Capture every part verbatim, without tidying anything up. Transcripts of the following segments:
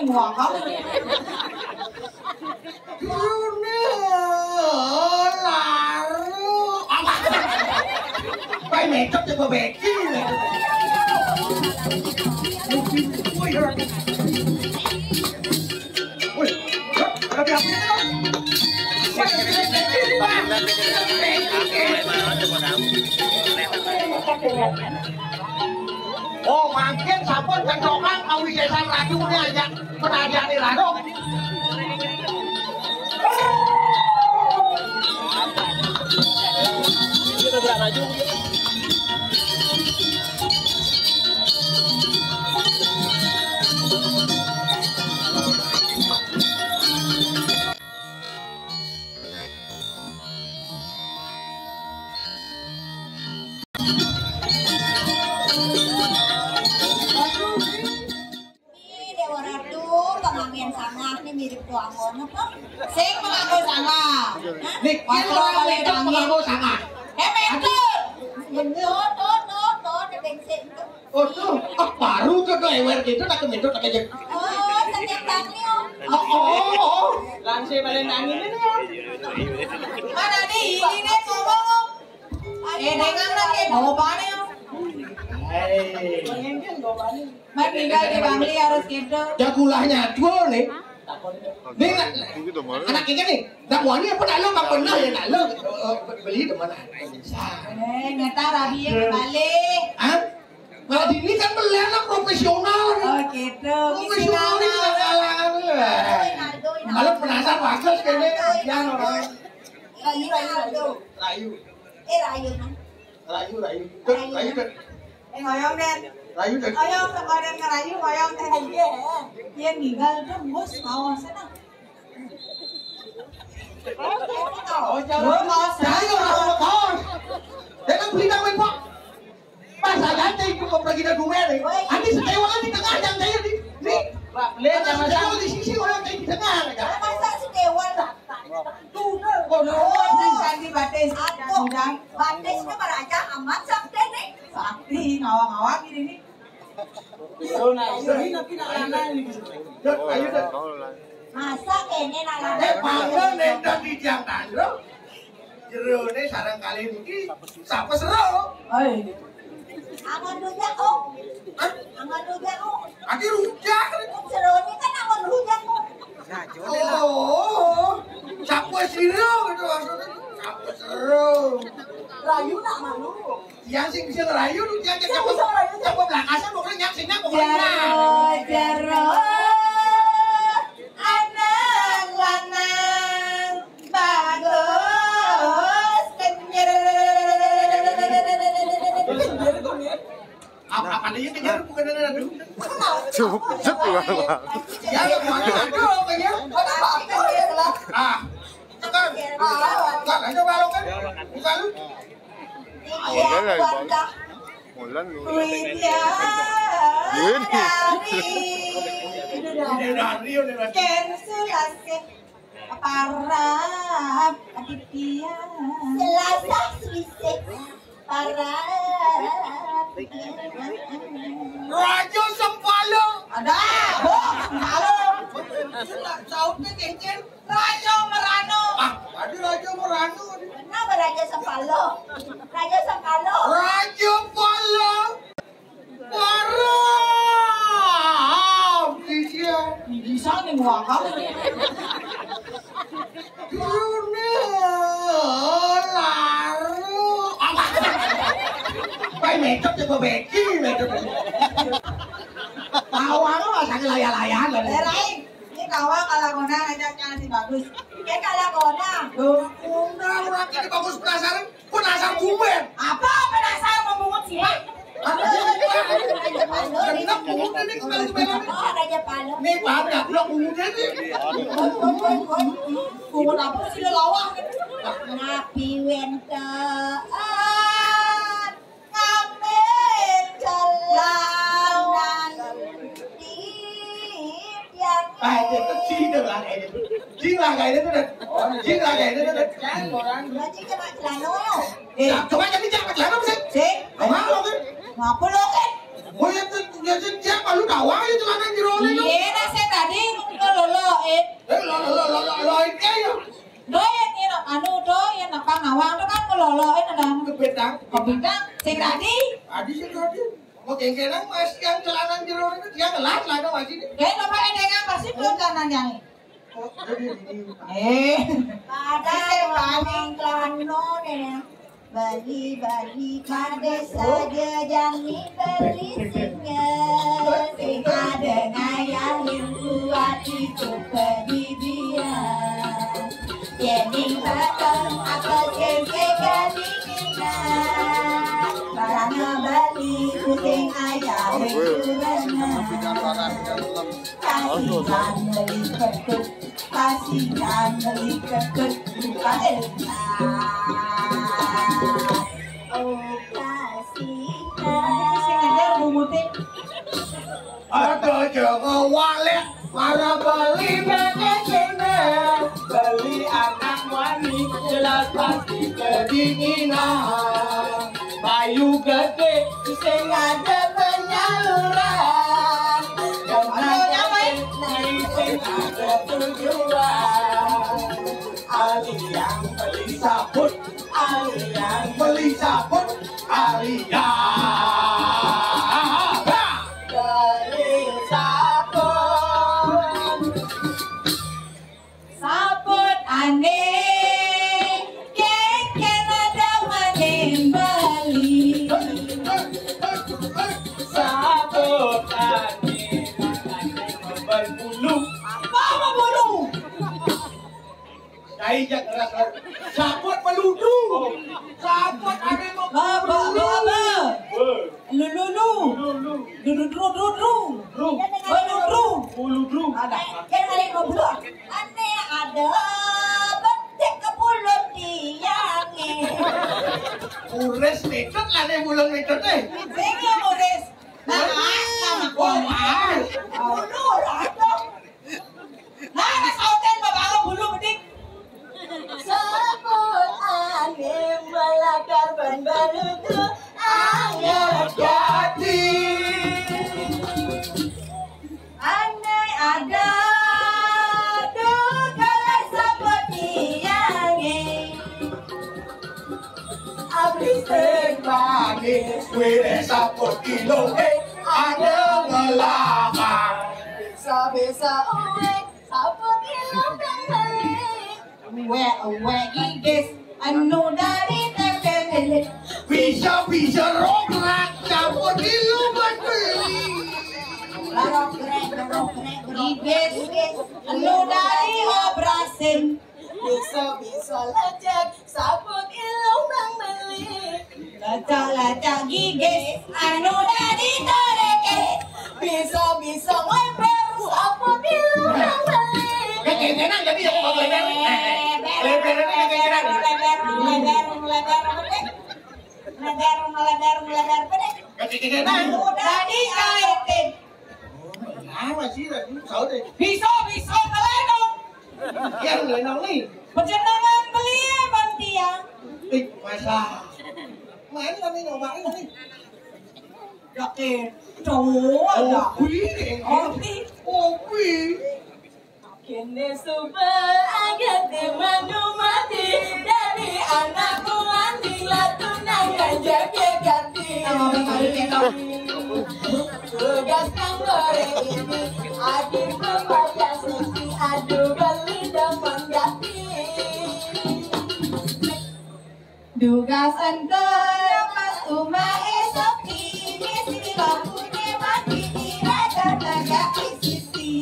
Wah, kamu. Lune laru. Apa? Bae mecet ya, Beki. Wih, wih, ada apa? Oh, mangkin sampun kecokan kawisésan racune aja penajane rano. Ih, Dewa Ratu, pangamian sangah nih mirip tuangon apa? Sing panganggo sangah. Hah? Nih, pas ora itu panganggo sangah. Eh, metu. Tuh, tuh, tuh, tuh, di bensin tuh. Oh, tuh, ah, baru tuh, tuh, ewer gitu, nak kementot, nak kejek. Oh, sakit tangi, Om. Oh, oh, oh. Langsung balen angin ini, Om. Mana nih, ini nih, ngomong, Om. Eh, dengan lagi, bawa balik, Om. Hei. Bayangin, bawa balik. Mat tinggal di Bangli harus gitu. Jagulah nyatu nih. Nih, nak, anak ini nih, nak wani apa nak lo, nggak pernah ya, nak lo, eh, beli di mana? Eh, nyata rabi ya kembali. Hah? Kalau di ini kan beli anak profesional nih. Oh, gitu. Profesional nih, kalangan lah. Kalau penasaran bagus kayaknya, yang orang. Rayu, rayu, rayu. Rayu. Eh, rayu, nah. Rayu, rayu. Dek, rayu, Dek. Eh, ngoyong, Dek. Rayu, Dek. Ngoyong, kemarin ngerayu, ngoyong, Dek. Iya. Dia ninggal, tuh, bos, mau sana. Oh, jangan. Bos, mau sana. Rayu, rayu, bos. Dia kan beli tahu, Pak. Pas aja, Dek, itu mau pergi dari rumah, Dek. Woi. Nanti setewa di tengah, jangan saya di, di. Pak, lihat sama saya. Setewa di sisi, orang di tengah, ya. Masa setewa, Pak? Tuh, oh, kan di batis. Aduh. Udah. Batisnya meraja amat sakti nih. Sakti, ngawang-ngawang ini nih. Ayo, nah, ini tapi nak lama ini. Dek, ayo, Dek. Masa kene nak lama? Eh, panggon nek dadi tiang tandro. Jerone sareng kalih niki sapa sero? Hei. Angon rujak, Om. Hah? Angon rujak, Om. Ati rujak. Jerone kan angon rujak, Om. Oh, sapa sira gitu maksudnya? Sapa sero? Rayu nak malu. Yang sing bisa ngerayu, yang sing bisa ngerayu, sapa belakasan, pokoknya yang sing pokoknya. Jero, jero. Anak lanang bagus kenyir. Apa, apa nih kenyir bukan ada tuh? Cuk, cuk, Bang. Ya, ya, bukan ada kenyir. Ah, tekan. Ah, enggak, enggak, coba lo kan. Bukan. Iya, Mulan lagi, Bang. Mulan lu. Widya Widya. Dari Dari, udah, udah. Ken Selasih. Parab Aditya. Selasih Selisih. Parab. Raja Sempala. Ada. Oh, Sempala. Sautnya kenceng. Raja Merano. Ah, tadi Raja Merano. Kenapa Raja Sempalo? Raja Sempalo. Raja Pala. Parah. Bisa nih, wah, kamu. Lune laru. Apa? Bae mecet ya, Beki, mecet. Tahu apa, masa layah-layahan, Bang? Eh, Rai. Ini kawa kalakona ngajak yang si bagus. Kayak kalakona. Loh, udah orang ini bagus penasaran. Penasaran tumben. Apa penasaran mau bungut sih, Pak? Genep bungut ini kembali ke Medan. Oh, Raja Palo. Nih, paham nggak? Belum bungut ini. Bungut apa sih, lawang? Nabi wenten ngambil jalan di tiang. Ah, itu kecil itu lah, ini. Jing lah, kayak itu, deh. Jing lah, kayak itu, deh. Jangan, orang. Berarti kena celana, ya? Eh, coba jadi jangan celana, sih. Sih. Coba lo, kan? Ngapa lo, kan? Oh, ya, itu, ya, itu, dia malu tawa, itu celana jero, itu. Iya, nah, saya tadi Awak tu kan ngelolokin ada. Kebidang. Kebidang. Sing tadi. Tadi sing tadi. Mau genggenang mas yang celana jero itu dia ngelas lah dong masih. Kayak nomor endengan pasti belum kan nanya. Oh, jadi ini. Eh. Pada ngomong kelano deh. Bali, Bali, pada saja jani beli singa. Sing ada ngayahin buat itu pedidian. Jening batang apa sing sing gani kina. Barang Bali ku sing ayahin kurana. Kasih beli ketut. Kasihan melihat kedua. Oh, kasihan. Sing aja Bu Muti. Ada jangan walik para beli bebek ini. Beli anak wani jelas pasti kedinginan. Bayu gede sing ada penyaluran. Aduh, nyamai. Sing ada tujuan. Ali yang beli sabun, Ali yang beli sabun, Ali yang beli sabun. Saput ane, keken ada maning beli. Saput ane, berbulu. Apa berbulu? Cai jak keras. Saput meludu. Saput ane mau berbulu. Apa, apa, apa? Lu, lu, lu. Lu, lu. Du, du, dru, dru, dru. Dru. Oh, lu, dru. Oh, lu, dru. Ada. Kan ada yang mau belum? Ane ada betik ke pulut tiang, eh. Ures metut lah nih, bulan metut, eh. Sing ya, Ures. Nah, nah, oh, ah. Oh, lu, lu, lu. Nah, nah, sauten bapak lo bulu bedik. Sebut angin melakar ban baru tu angin jadi. Ane ada tu kalau seperti angin. Abis terbalik, wire saput kilo, eh, ada ngelamar. Bisa-bisa, uwe, saput kilo pembeli. Uwe, uwe, gigis, anu dari tebel. Bisa-bisa, rograk, saput kilo pembeli. Rogrek, rogrek, gigis, anu dari obrasin. Bisa-bisa lecek, saput ilung nang beli. Lecek-lecek gigis, anu dah ditoreke. Bisa-bisa ngeper, saput ilung nang beli. Kekencenan jadi ya, Pak, lebar. Lebar, lebar, lebar, lebar, lebar, apa deh? Lebar, lebar, lebar, apa deh? Kekencenan. Anu dah dikaitin. Apa sih, Ran? Tahu deh. Bisa, bisa, telenong. Yang telenong nih. Perjenengan beli ya, Bang Tiang. Eh, masa. Mana nih nyobain nih? Yakin. Cowok ada. Opi. Opi. Opi. Kene suba agate manu mati, dari anakku anti latu nang ganjake ganti. Tugas kang gore ini, adi pembayar suci, adu beli dan mengganti. Dugas ento lepas uma esok ini, sini lampunya mati, tidak ada di sisi.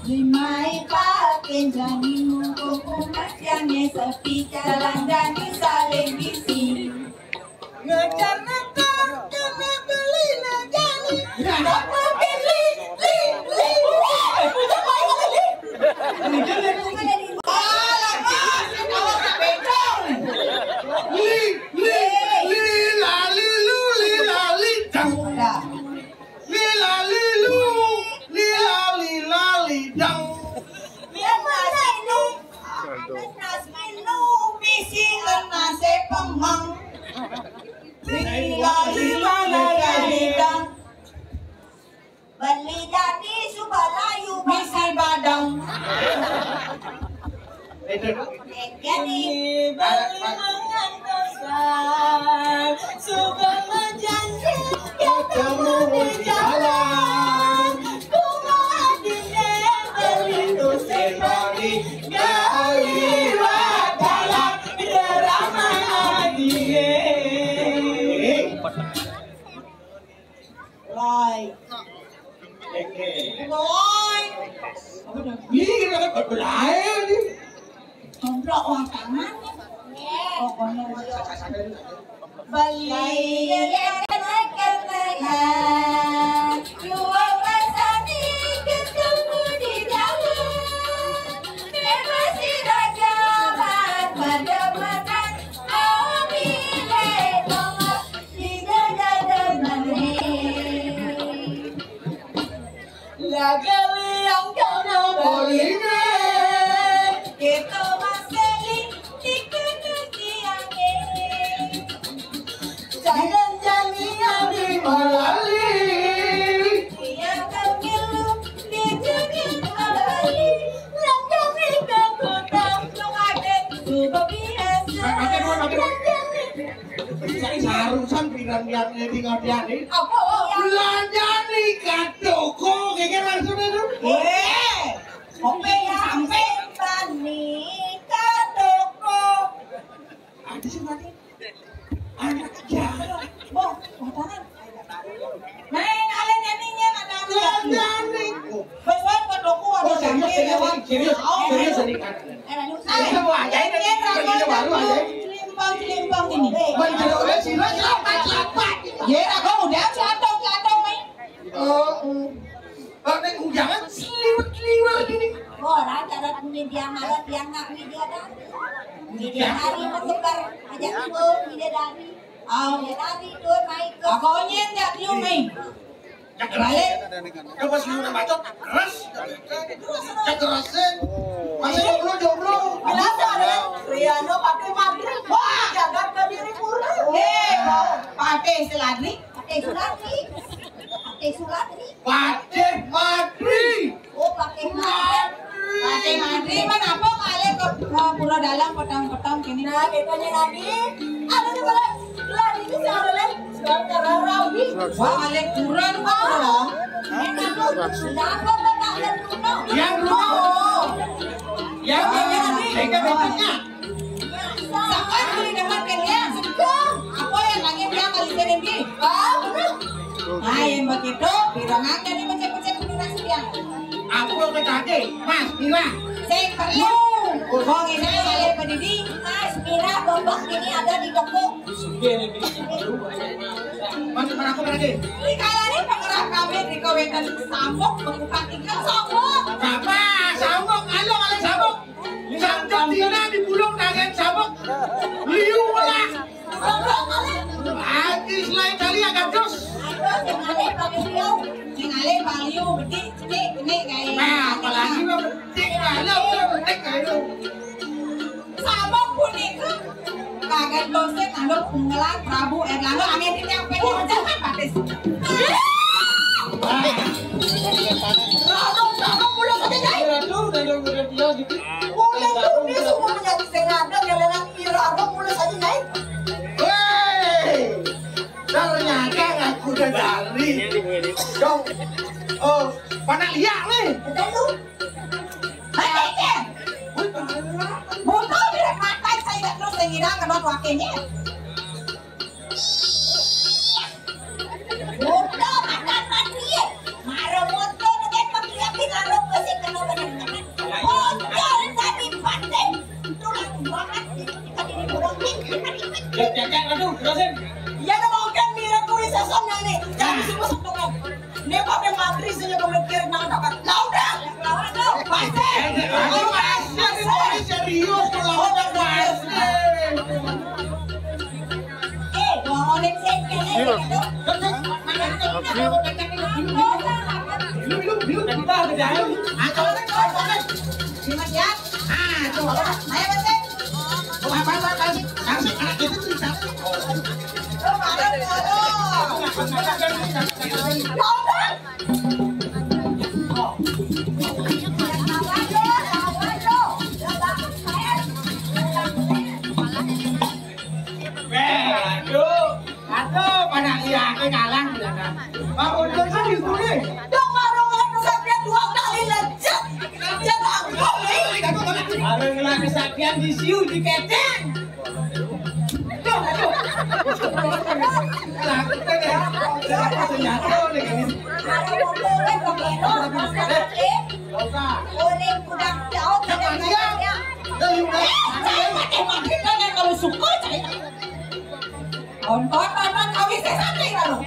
Lima ipa kenjani mumpung umat yang sepi, jalan dan saling bisi. Ngejar ngetar kena beli negani. Apa beli? Li, li, li. Alah, Mas, awak tak bencong. Li, li, li, la, li, lu, li, la, li, dang. Dah. Li, la, li, lu, li, la, li, la, li, dang. Yang mana ini? Anas minum, bisi anas Lai. Oke. Lai. Apa dah? Ini kita kan berlain nih. Tomplok wah tangan. Oh, kono. Beli. Dua pasang ketemu di dalam. Bebas tidak jalan pada makan. Awi le tongok. Lagali yang kena boline, kita masih di kena tiangin. Jangan jani yang di malali. Yang kemilu di jangan malali. Yang kami kekuatan yang ada. Sudah biasa. Pakai dua, pakai dua. Yang kami Cari sarusan pirang yang ngedi ngodian nih. Apa? Belanjani ka toko, kaya maksudnya tuh. Eh, oke ya, sampai bani ka toko. Ada sih mati. Anak jahat. Boh, makanan. Nah, yang kalian nyanyinya mana? Belanjani. Wes, wes, padha ku ada. Oh, serius, serius, serius, serius, serius, serius. Eh, serius, serius. Ini mau ajaib, ini baru ajaib. Celimpang, celimpang ini. Menjeruknya sila, selapat, selapat. Ya, aku udah jatuh, jatuh, Mai. Oh, oh. Oh, nek undangan seliwet-seliwet ini. Ora, cara punya dia malah dia nggak punya dia dah. Dia hari menyebar aja tuh, dia dari. Oh, dia dari tuh naik ke. Aku nyen, ya, dia, Mai. Balik. Coba sih udah bacot, keras. Keras sih. Masih jomblo, jomblo. Biasa ada Riano pakai mati. Wah, jagat berdiri pura. Eh, pakai Seladri, pakai Sulatri. Pakai Sulatri. Pakai Madri. Oh, pakai Madri. Pakai Madri, mana apa kalian ke, ke Pura Dalam petang-petang kini? Nah, katanya lagi. Ada di mana? Lah, ini siapa lagi? Suara rawi. Wah, oleh kurang, Pak. Kenapa, Pak, tak ada Bruno? Yang Bruno. Yang Bruno. Yang Bruno. Sampai beli dengan kalian. Apa yang lagi dia kali sini, Bi? Ah, betul. Nah, yang begitu, bilang aja nih, pecah-pecah, penuh nasi dia. Aku mau ke tadi, Mas, bilang. Saya perlu. Wong ini saya pendidi. Mas, Mira, Bobak ini ada di toko. Sugih iki. Mas, mana aku berarti? Ini kalau ini pengerah kami di kawetan Sambok, Bupati kan Sambok. Bapak, Sambok, ayo, ayo, Sambok. Sambok, Dina di Bulung, Dangen, Sambok. Liu lah. Ati selain kali agak terus. Aduh, sing alih Pak Liu. Sing alih Pak Liu, bedik, cedik, ini kayak. Nah, apalagi lo bedik, nah, lo bedik, nah, lo. Sambok punika. Kaget dosen, anu, Punggelan, Prabu, Erlangga, angin ini yang pengen jangan batis. Rado, rado, mulai saja, Nyai. Rado, rado, rado, dia gitu. Mulai tuh, dia semua menyatu sing ada, dia lewat, rado, mulai saja, Nyai. Hei, ternyata aku udah dari. Dong, oh, panak liak nih. Betul tuh. Hei, Cen. Botol dia matai saya terus yang ngira kena tuakenye. Botol makan mati. Mara botol dengan pakai api ngarep ke sing kena bener. Botol tadi paten. Tulang banget. Kita ini kurang. Ya, cek, cek, aduh, terusin. Ya, udah mau kan mira kuwi sesong nih. Jangan semua sentuhan. Ini pakai matri sih, pemikir nang dapat. Lah udah. Lawan tuh. Pasti. Ayo, Mas. Serius, serius, lawan Mas. Eh, ngomongin sih, kayaknya gitu. Oke. Lu, lu, lu, kita udah jalan. Ayo, ayo, ayo. Dimas ya. Ah, tuh. Ayo, Mas. Tuh, apa, apa, apa? Kasih anak itu tuh, siapa? Tuh, mana, tuh? Tuh, mana? Eh, aduh. Aduh, pada iya, kalah. Pak Untung sih di sini. Dong, warung kesaktian dua kali lecet. Lecet aku. Warung kesaktian di siu, di keteng. Tuh, aduh. Sakit kan ya? Apa senjata nih ini? Ada mobil kan pakai lo, masak, eh? Gak usah. Boleh pulang jauh, jangan ya. Dari mana? Eh, saya pakai mobil kan ya, kalau suka saya. Ontok, ontok, kawin saya sampai kalau.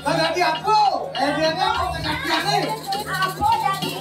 Kan tadi aku, eh, dia kan mau kesakitan nih. Aku jadi.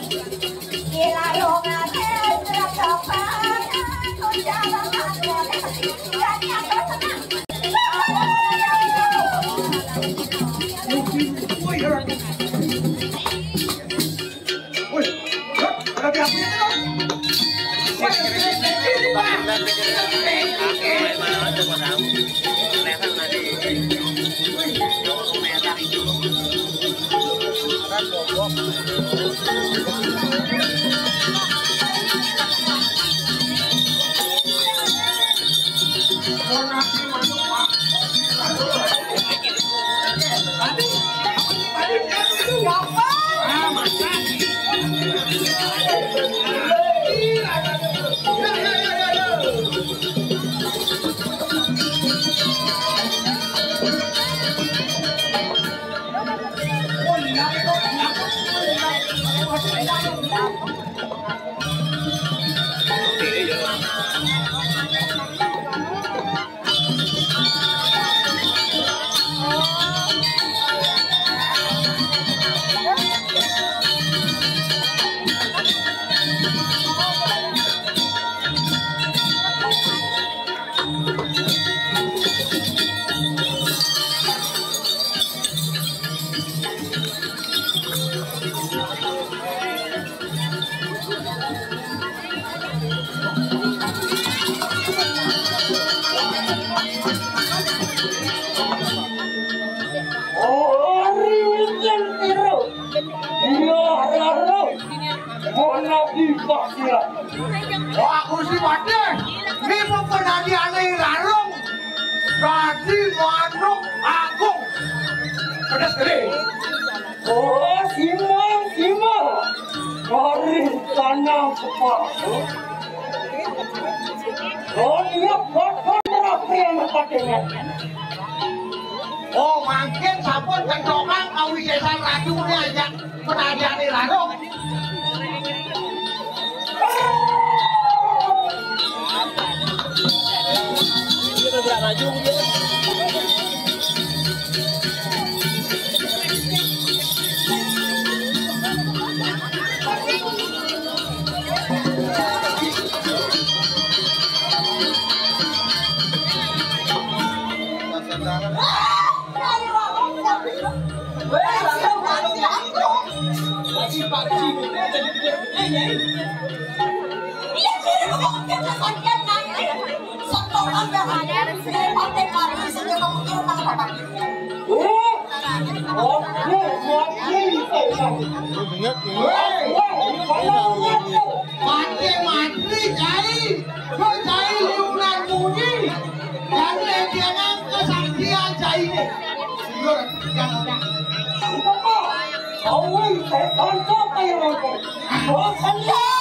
Ori wijen piro? Iya, raro. Mona bibak sira. Wah, Gusti Patih. Niku penadiane larung. Dadi manuk agung. Pedes gede. Oh, simang, simang. Kari tanah kepala. Oh, iya, bakal merapi anak pakai. Oh, mangkin sampun kentongan kawisesan racune ajak penajane larung. Kita gerak maju, gitu. Mati, mati, Cai. Kok Cai liunan muni? Yang legengan kesaktian Cai ini. Lur, yang udah. Awi, setan kok kayak rokok. Oh, setan.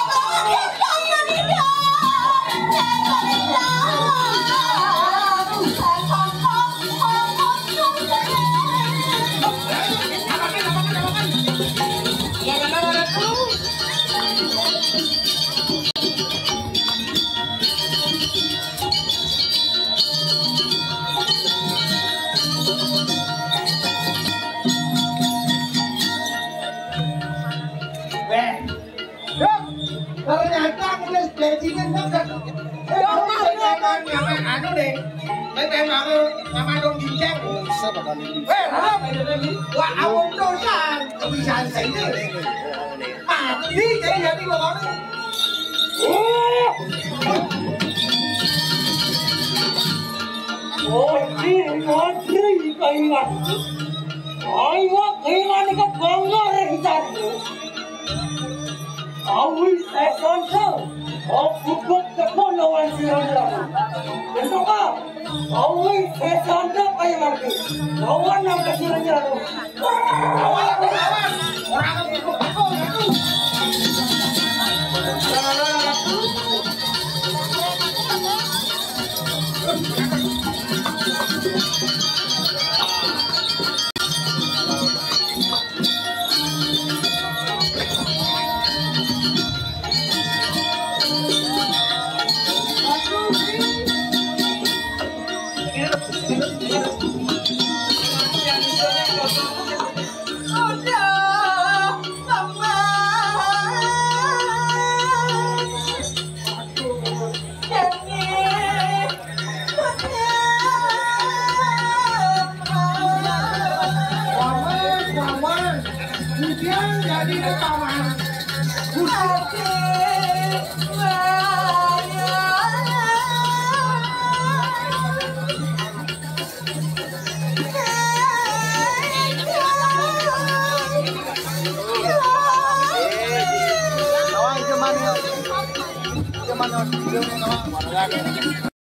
Eh, Dok, ternyata aku wis bajingan, Dok. Eh, aku wis emang nyampe anu deh. Wis emang aku sama dong dicek. Bisa bakal ini. Eh, Dok. Wah, aku tuh ya, kebiasaan saya ini. Mati, jadi, jadi gua ngomong. Oh, di negeri Thailand. Ayo, Thailand ke bangga dari tadi. Awi, eh, konco. Oh, kubut ke kono wan sira-sira. Bentuk apa? Awi, eh, konco kayak lagi. Lawan nang ke sira-sira. Lawan, lawan. Orang aku, aku, aku. Jadi rekaman. Lawan, itu mana? Itu mana? Itu mana?